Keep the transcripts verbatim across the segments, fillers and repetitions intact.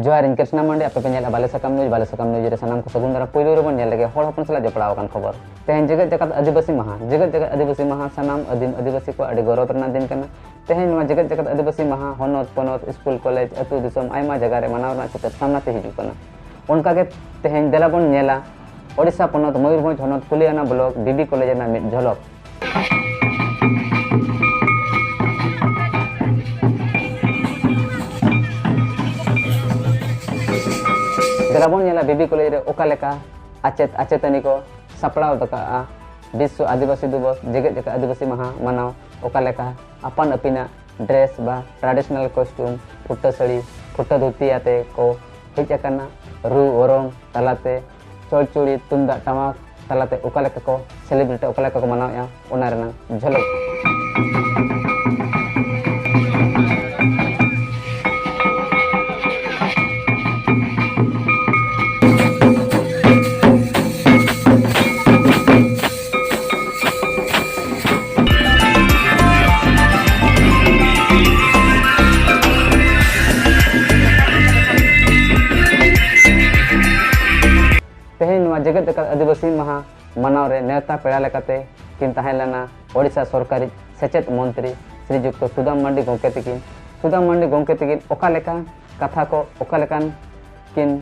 ᱡᱚᱦᱟᱨ, ᱤᱧ ᱠᱨᱤᱥᱱᱟ ᱢᱟᱱᱰᱤ, ᱟᱯᱮ ᱯᱮ ᱧᱮᱞᱮᱫᱼᱟ ᱵᱟᱞᱮ ᱥᱟᱠᱟᱢ ᱱᱤᱭᱩᱡᱽ᱾ ᱵᱟᱞᱮ ᱥᱟᱠᱟᱢ ᱱᱤᱭᱩᱡᱽ ᱨᱮ ᱥᱟᱱᱟᱢ ᱠᱚ ᱥᱟᱹᱜᱩᱱ ᱫᱟᱨᱟᱢ᱾ ᱯᱩᱭᱞᱩ ᱨᱮᱵᱚᱱ ᱧᱮᱞ ᱞᱮᱜᱮ ᱦᱚᱲ ᱦᱚᱯᱚᱱ ᱥᱟᱞᱟᱜ ᱡᱚᱯᱲᱟᱣ ᱟᱠᱟᱱ ᱠᱷᱚᱵᱚᱨ᱾ ᱛᱮᱦᱮᱧ ᱡᱮᱜᱮᱛ ᱡᱟᱠᱟᱛ ᱟᱹᱫᱤᱵᱟᱹᱥᱤ ᱢᱟᱦᱟ᱾ ᱡᱮᱜᱮᱛ ᱡᱟᱠᱟᱛ ᱟᱹᱫᱤᱵᱟᱹᱥᱤ ᱢᱟᱦᱟ ᱥᱟᱱᱟᱢ ᱟᱹᱫᱤᱢ ᱟᱹᱫᱤᱵᱟᱹᱥᱤ ᱠᱚᱣᱟᱜ ᱟᱹᱰᱤ ᱜᱚᱨᱚᱵᱽ ᱨᱮᱱᱟᱜ ᱫᱤᱱ ᱠᱟᱱᱟ᱾ ᱛᱮᱦᱮᱧ ᱱᱚᱣᱟ ᱡᱮᱜᱮᱛ ᱡᱟᱠᱟᱛ ᱟᱹᱫᱤᱵᱟᱹᱥᱤ ᱢᱟᱦᱟ ᱦᱚᱱᱚᱛ, ᱯᱚᱱᱚᱛ, ᱥᱠᱩᱞ, ᱠᱚᱞᱮᱡᱽ, ᱟᱹᱛᱩ ᱫᱤᱥᱚᱢ ᱟᱭᱢᱟ ᱡᱟᱭᱜᱟ ᱨᱮ ᱢᱟᱱᱟᱣ ᱨᱮᱱᱟᱜ ᱪᱤᱛᱟᱹᱨ ᱥᱟᱢᱱᱟ ᱛᱮ ᱦᱤᱡᱩᱜ ᱠᱟᱱᱟ᱾ ᱚᱱᱠᱟᱜᱮ ᱛᱮᱦᱮᱧ ᱫᱮᱞᱟ ᱵᱚᱱ ᱧᱮᱞᱟ ᱳᱰᱤᱥᱟ ᱯᱚᱱᱚᱛ ᱢᱚᱭᱩᱨᱵᱷᱚᱸᱡᱽ ᱦᱚᱱᱚᱛ ᱠᱩᱞᱤᱭᱟᱱᱟ ᱵᱞᱚᱠ ᱵᱤᱵᱤ ᱠᱚᱞᱮᱡᱽ ᱨᱮᱱᱟᱜ ᱢᱤᱫ ᱡᱷᱚᱞᱚᱠ᱾ ᱫᱮᱞᱟ ᱵᱚᱱ ᱧᱮᱞᱟ ᱵᱤᱵᱤ ᱠᱚᱞᱮᱡᱽ ᱨᱮ ᱚᱠᱟ ᱞᱮᱠᱟ ᱟᱪᱮᱛ ᱟᱪᱮᱛᱟᱹᱱᱤ ᱠᱚ ᱥᱟᱯᱲᱟᱣ ᱟᱠᱟᱫᱼᱟ ᱵᱤᱥᱥᱚ ᱟᱹᱫᱤᱵᱟᱹᱥᱤ ᱫᱤᱵᱚᱥ, ᱡᱮᱜᱮᱛ ᱡᱟᱠᱟᱛ ᱟᱹᱫᱤᱵᱟᱹᱥᱤ ᱢᱟᱦᱟ ᱢᱟᱱᱟᱣ ᱚᱠᱟ ᱞᱮᱠᱟ ᱟᱯᱟᱱ ᱟᱹᱯᱤᱱᱟᱜ ᱰᱨᱮᱥ ᱵᱟ ᱴᱨᱟᱰᱤᱥᱚᱱᱟᱞ ᱠᱚᱥᱴᱤᱭᱩᱢ, ᱯᱷᱩᱴᱟᱹ ᱥᱟᱹᱲᱤ, ᱯᱷᱩᱴᱟᱹ ᱫᱷᱩᱛᱤ ᱟᱛᱮ ᱠᱚ ᱦᱮᱡ ᱟᱠᱟᱱᱟ᱾ ᱨᱩ ᱚᱨᱚᱝ ᱛᱟᱞᱟᱛᱮ, ᱪᱚᱲᱪᱩᱲᱤ, ᱛᱩᱢᱫᱟᱜ ᱴᱟᱢᱟᱠ ᱛᱟᱞᱟᱛᱮ ᱚᱠᱟ ᱞᱮᱠᱟ ᱠᱚ ᱥᱮᱞᱤᱵᱨᱮᱴ, ᱚᱠᱟ ᱞᱮᱠᱟ ᱠᱚ ᱢᱟᱱᱟᱣᱮᱫᱼᱟ, ᱚᱱᱟ ᱨᱮᱱᱟᱜ ᱡᱷᱚᱞᱚᱠ᱾ ᱛᱮᱦᱮᱧ ᱱᱚᱣᱟ ᱡᱮᱜᱮᱛ ᱡᱟᱠᱟᱛ ᱟᱹᱫᱤᱵᱟᱹᱥᱤ ᱢᱟᱦᱟ ᱢᱟᱱᱟᱣ ᱨᱮ ᱱᱮᱣᱛᱟ ᱯᱮᱲᱟ ᱞᱮᱠᱟᱛᱮ ᱠᱤᱱ ᱛᱟᱦᱮᱸ ᱞᱮᱱᱟ ᱳᱰᱤᱥᱟ ᱥᱚᱨᱠᱟᱨᱤᱡ ᱥᱮᱪᱮᱫ ᱢᱚᱱᱛᱨᱤ ᱥᱨᱤᱡᱩᱠᱛᱚ ᱥᱩᱫᱟᱢ ᱢᱟᱱᱰᱤ ᱜᱚᱢᱠᱮ ᱛᱤᱠᱤᱱ᱾ ᱥᱩᱫᱟᱢ ᱢᱟᱱᱰᱤ ᱜᱚᱢᱠᱮ ᱛᱤᱠᱤᱱ ᱚᱠᱟ ᱞᱮᱠᱟ ᱠᱟᱛᱷᱟ ᱠᱚ, ᱚᱠᱟ ᱞᱮᱠᱟᱱ ᱠᱤᱱ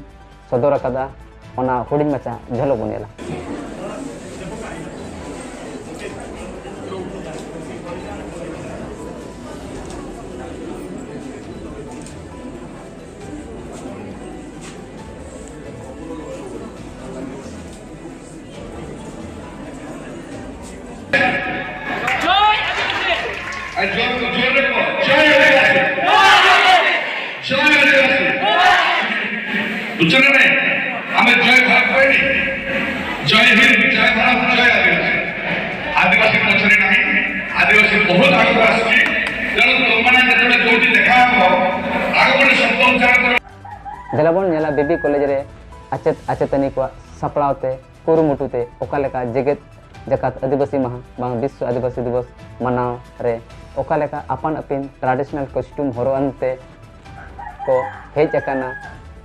ᱥᱚᱫᱚᱨ ᱟᱠᱟᱫᱟ, ᱚᱱᱟ ᱦᱩᱰᱤᱧ ᱢᱟᱪᱷᱟ ᱡᱷᱚᱞᱚᱠ ᱵᱚᱱ ᱧᱮᱞᱟ᱾ ᱟᱨ ᱡᱳᱨ, ᱡᱳᱨ ᱨᱮ ᱠᱚ, ᱡᱚᱭ ᱟᱹᱫᱤᱵᱟᱹᱥᱤ᱾ ᱡᱚᱭ ᱟᱹᱫᱤᱵᱟᱹᱥᱤ᱾ ବୁଝିଲେ ନାଇଁ? ଆମେ ଜୟ ଭାରତ କହିନି, ଜୟ ହିନ୍ଦ, ଜୟ ଭାରତ, ଜୟ ଆଦିବାସୀ। ଆଦିବାସୀ ପଛରେ ନାହିଁ, ଆଦିବାସୀ ବହୁତ ଆଗକୁ ଆସିଛି। ତେଣୁ ତୁମମାନେ ଯେତେବେଳେ ଯୋଉଠି ଦେଖା ହବ, ଆଗ ଗୋଟେ ଶବ୍ଦ ଉଚ୍ଚାରଣ କର। ᱫᱮᱞᱟ ᱵᱚᱱ ᱧᱮᱞᱟ ᱵᱤᱵᱤ ᱠᱚᱞᱮᱡᱽ ᱨᱮ ᱟᱪᱮᱛ ᱟᱪᱮᱛᱟᱹᱱᱤ ᱠᱚᱣᱟᱜ ᱥᱟᱯᱲᱟᱣ ᱛᱮ, ᱠᱩᱨᱩᱢᱩᱴᱩ ᱛᱮ ᱚᱠᱟ ᱞᱮᱠᱟ ᱡᱮᱜᱮᱛ ᱡᱟᱠᱟᱛ ᱟᱹᱫᱤᱵᱟᱹᱥᱤ ᱢᱟᱦᱟ ᱵᱟᱝ ᱵᱤᱥᱥᱚ ᱟᱹᱫᱤᱵᱟᱹᱥᱤ ᱫᱤᱵᱚᱥ ᱢᱟᱱᱟᱣ ᱨᱮ ᱚᱠᱟ ᱞᱮᱠᱟ ᱟᱯᱟᱱ ᱟᱹᱯᱤᱱ ᱴᱨᱟᱰᱤᱥᱚᱱᱟᱞ ᱠᱚᱥᱴᱤᱭᱩᱢ ᱦᱚᱨᱚᱜ ᱟᱱᱛᱮ ᱠᱚ ᱦᱮᱡ ᱟᱠᱟᱱᱟ᱾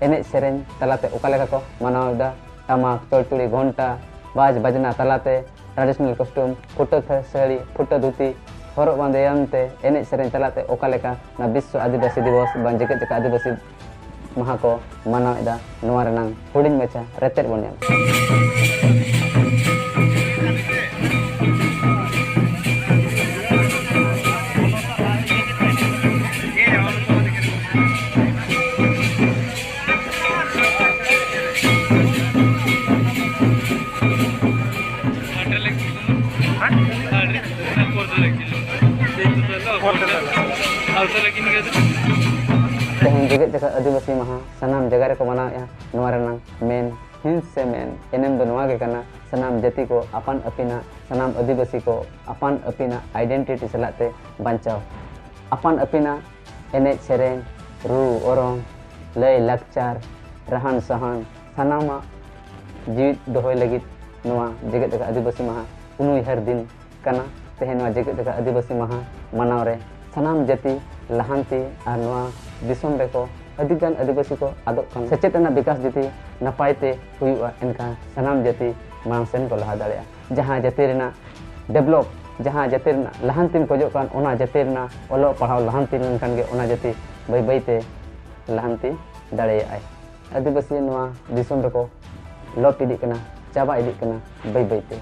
ᱮᱱᱮᱡ ᱥᱮᱨᱮᱧ ᱛᱟᱞᱟᱛᱮ ᱚᱠᱟ ᱞᱮᱠᱟ ᱠᱚ ᱢᱟᱱᱟᱣ ᱮᱫᱟ, ᱴᱟᱢᱟᱠ, ᱪᱚᱲᱪᱩᱲᱤ, ᱜᱷᱚᱱᱴᱟ, ᱵᱟᱡᱽ ᱵᱟᱡᱽᱱᱟ ᱛᱟᱞᱟᱛᱮ traditional costume, ᱯᱷᱩᱴᱟᱹ ᱥᱟᱹᱲᱤ, ᱯᱷᱩᱴᱟᱹ ᱫᱷᱩᱛᱤ ᱦᱚᱨᱚᱜ ᱵᱟᱸᱫᱮᱭᱟᱱ ᱛᱮ ᱮᱱᱮᱡ ᱥᱮᱨᱮᱧ ᱛᱟᱞᱟᱛᱮ ᱚᱠᱟ ᱞᱮᱠᱟ ᱚᱱᱟ ᱵᱤᱥᱥᱚ ᱟᱹᱫᱤᱵᱟᱹᱥᱤ ᱫᱤᱵᱚᱥ ᱵᱟᱝ ᱡᱮᱜᱮᱛ ᱡᱟᱠᱟᱛ ᱟᱹᱫᱤᱵᱟᱹᱥᱤ ᱢᱟᱦᱟ ᱠᱚ ᱢᱟᱱᱟᱣ ᱮᱫᱟ, ᱱᱚᱣᱟ ᱨᱮᱱᱟᱝ ᱦᱩᱰᱤᱧ ᱢᱟᱪᱷᱟ ᱨᱮᱛᱮᱫ ᱵᱚᱱ ᱧᱮᱞᱟ᱾ ᱛᱮᱦᱮᱧ ᱡᱮᱜᱮᱛ ᱡᱟᱠᱟᱛ ᱟᱹᱫᱤᱵᱟᱹᱥᱤ ᱢᱟᱦᱟ ᱥᱟᱱᱟᱢ ᱡᱟᱭᱜᱟ ᱨᱮᱠᱚ ᱢᱟᱱᱟᱣᱮᱫᱼᱟ᱾ ᱱᱚᱣᱟ ᱨᱮᱱᱟᱝ ᱢᱮᱱ ᱦᱤᱸᱥ ᱥᱮ ᱢᱮᱱ ᱮᱱᱮᱢ ᱫᱚ ᱱᱚᱣᱟ ᱜᱮ ᱠᱟᱱᱟ, ᱥᱟᱱᱟᱢ ᱡᱟᱹᱛᱤ ᱠᱚ ᱟᱯᱟᱱ ᱟᱹᱯᱤᱱᱟᱜ, ᱥᱟᱱᱟᱢ ᱟᱹᱫᱤᱵᱟᱹᱥᱤ ᱠᱚ ᱟᱯᱟᱱ ᱟᱹᱯᱤᱱᱟᱜ identity ᱥᱟᱞᱟᱜ ᱛᱮ ᱵᱟᱧᱪᱟᱣ, ᱟᱯᱟᱱ ᱟᱹᱯᱤᱱᱟᱜ ᱮᱱᱮᱡ ᱥᱮᱨᱮᱧ, ᱨᱩ ᱚᱨᱚᱝ, ᱞᱟᱹᱭ ᱞᱟᱠᱪᱟᱨ, ᱨᱟᱦᱟᱱ ᱥᱟᱦᱟᱱ, ᱥᱟᱱᱟᱢᱟᱜ ᱡᱤᱣᱤᱫ ᱫᱚᱦᱚᱭ ᱞᱟᱹᱜᱤᱫ ᱱᱚᱣᱟ ᱡᱮᱜᱮᱛ ᱡᱟᱠᱟᱛ ᱟᱹᱫᱤᱵᱟᱹᱥᱤ ᱢᱟᱦᱟ ᱩᱱᱩᱭᱦᱟᱹᱨ ᱫᱤᱱ ᱠᱟᱱᱟ᱾ ᱛᱮᱦᱮᱧ ᱱᱚᱣᱟ ᱡᱮᱜᱮᱛ ᱡᱟᱠᱟᱛ ᱟᱹᱫᱤᱵᱟᱹᱥᱤ ᱢᱟᱦᱟ ᱢᱟᱱᱟᱣ ᱨᱮ ᱥᱟᱱᱟᱢ ᱡᱟᱹᱛᱤ ᱞᱟᱦᱟᱱᱛᱤ ᱟᱨ ᱱᱚᱣᱟ ᱫᱤᱥᱚᱢ ᱨᱮᱠᱚ ᱟᱹᱰᱤᱜᱟᱱ ᱟᱹᱫᱤᱵᱟᱹᱥᱤ ᱠᱚ ᱟᱫᱚᱜ ᱠᱟᱱᱟ᱾ ᱥᱮᱪᱮᱫ ᱨᱮᱱᱟᱜ ᱵᱤᱠᱟᱥ ᱡᱩᱫᱤ ᱱᱟᱯᱟᱭ ᱛᱮ ᱦᱩᱭᱩᱜᱼᱟ, ᱮᱱᱠᱷᱟᱱ ᱥᱟᱱᱟᱢ ᱡᱟᱹᱛᱤ ᱢᱟᱲᱟᱝ ᱥᱮᱱ ᱠᱚ ᱞᱟᱦᱟ ᱫᱟᱲᱮᱭᱟᱜᱼᱟ᱾ ᱡᱟᱦᱟᱸ ᱡᱟᱹᱛᱤ ᱨᱮᱱᱟᱜ develop, ᱡᱟᱦᱟᱸ ᱡᱟᱹᱛᱤ ᱨᱮᱱᱟᱜ ᱞᱟᱦᱟᱱᱛᱤᱢ ᱠᱷᱚᱡᱚᱜ ᱠᱟᱱ, ᱚᱱᱟ ᱡᱟᱹᱛᱤ ᱨᱮᱱᱟᱜ ᱚᱞᱚᱜ ᱯᱟᱲᱦᱟᱣ ᱞᱟᱦᱟᱱᱛᱤ ᱞᱮᱱᱠᱷᱟᱱ ᱜᱮ ᱚᱱᱟ ᱡᱟᱹᱛᱤ ᱵᱟᱹᱭ ᱵᱟᱹᱭ ᱛᱮ ᱞᱟᱦᱟᱱᱛᱤ ᱫᱟᱲᱮᱭᱟᱜᱼᱟᱭ᱾ ᱟᱹᱫᱤᱵᱟᱹᱥᱤ ᱱᱚᱣᱟ ᱫᱤᱥᱚᱢ ᱨᱮᱠᱚ ᱞᱚᱯ ᱤᱫᱤᱜ ᱠᱟᱱᱟ, ᱪᱟᱵᱟ ᱤᱫᱤᱜ ᱠᱟᱱᱟ ᱵᱟᱹᱭ ᱵᱟᱹᱭ ᱛᱮ᱾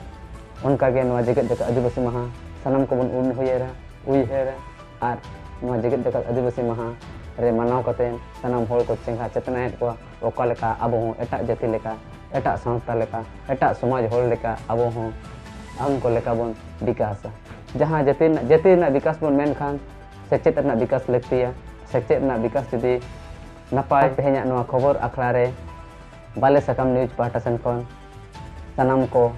ᱚᱱᱠᱟ ᱜᱮ ᱱᱚᱣᱟ ᱡᱮᱜᱮᱛ ᱡᱟᱠᱟᱛ ᱟᱹᱫᱤᱵᱟᱹᱥᱤ ᱢᱟᱦᱟ ᱥᱟᱱᱟᱢ ᱠᱚᱵᱚᱱ ᱩᱭᱦᱟᱹᱨᱟ, ᱩᱭᱦᱟᱹᱨᱟ ᱟᱨ ᱱᱚᱣᱟ ᱡᱮᱜᱮᱛ ᱡᱟᱠᱟᱛ ᱟᱹᱫᱤᱵᱟᱹᱥᱤ ᱢᱟᱦᱟ ᱨᱮ ᱢᱟᱱᱟᱣ ᱠᱟᱛᱮ ᱥᱟᱱᱟᱢ ᱦᱚᱲ ᱠᱚ ᱪᱮᱸᱜᱷᱟ ᱪᱮᱛᱱᱟᱭᱮᱫ ᱠᱚᱣᱟ᱾ ᱚᱠᱟ ᱞᱮᱠᱟ ᱟᱵᱚ ᱦᱚᱸ ᱮᱴᱟᱜ ᱡᱟᱹᱛᱤ ᱞᱮᱠᱟ, ᱮᱴᱟᱜ ᱥᱟᱶᱛᱟ ᱞᱮᱠᱟ, ᱮᱴᱟᱜ ᱥᱚᱢᱟᱡᱽ ᱦᱚᱲ ᱞᱮᱠᱟ ᱟᱵᱚ ᱦᱚᱸ ᱩᱱᱠᱩ ᱞᱮᱠᱟ ᱵᱚᱱ ᱵᱤᱠᱟᱥᱟ᱾ ᱡᱟᱦᱟᱸ ᱡᱟᱹᱛᱤ ᱨᱮᱱᱟᱜ, ᱡᱟᱹᱛᱤ ᱨᱮᱱᱟᱜ ᱵᱤᱠᱟᱥ ᱵᱚᱱ ᱢᱮᱱᱠᱷᱟᱱ ᱥᱮᱪᱮᱫ ᱨᱮᱱᱟᱜ ᱵᱤᱠᱟᱥ ᱞᱟᱹᱠᱛᱤᱭᱟ᱾ ᱥᱮᱪᱮᱫ ᱨᱮᱱᱟᱜ ᱵᱤᱠᱟᱥ ᱡᱩᱫᱤ ᱱᱟᱯᱟᱭ, ᱛᱮᱦᱮᱧᱟᱜ ᱱᱚᱣᱟ ᱠᱷᱚᱵᱚᱨ ᱟᱠᱷᱲᱟ ᱨᱮ ᱵᱟᱞᱮ ᱥᱟᱠᱟᱢ news ᱯᱟᱦᱴᱟ ᱥᱮᱱ ᱠᱷᱚᱱ ᱥᱟᱱᱟᱢ ᱠᱚ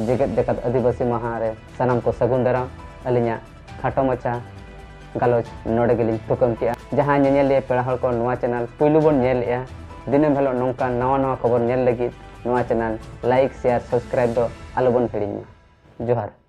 ᱡᱮᱜᱮᱛ ᱡᱟᱠᱟᱛ ᱟᱹᱫᱤᱵᱟᱹᱥᱤ ᱢᱟᱦᱟ ᱨᱮ ᱥᱟᱱᱟᱢ ᱠᱚ ᱥᱟᱹᱜᱩᱱ ᱫᱟᱨᱟᱢ᱾ ᱟᱹᱞᱤᱧᱟᱜ ᱠᱷᱟᱴᱚ ᱢᱟᱪᱷᱟ ᱜᱟᱞᱚᱪ ᱱᱚᱰᱮ ᱜᱮᱞᱤᱧ ᱛᱷᱩᱠᱟᱹᱢ ᱠᱮᱜᱼᱟ᱾ ᱡᱟᱦᱟᱸᱭ ᱧᱮᱧᱮᱞᱤᱭᱟᱹ ᱯᱮᱲᱟ ᱦᱚᱲ ᱠᱚ ᱱᱚᱣᱟ channel ᱯᱩᱭᱞᱩ ᱵᱚᱱ ᱧᱮᱞᱮᱜᱼᱟ, ᱫᱤᱱᱟᱹᱢ ᱦᱤᱞᱳᱜ ᱱᱚᱝᱠᱟᱱ ᱱᱟᱣᱟ ᱱᱟᱣᱟ ᱠᱷᱚᱵᱚᱨ ᱧᱮᱞ ᱞᱟᱹᱜᱤᱫ ᱱᱚᱣᱟ channel like, share, subscribe ᱫᱚ ᱟᱞᱚᱵᱚᱱ ᱦᱤᱲᱤᱧ ᱢᱟ᱾ ᱡᱚᱦᱟᱨ᱾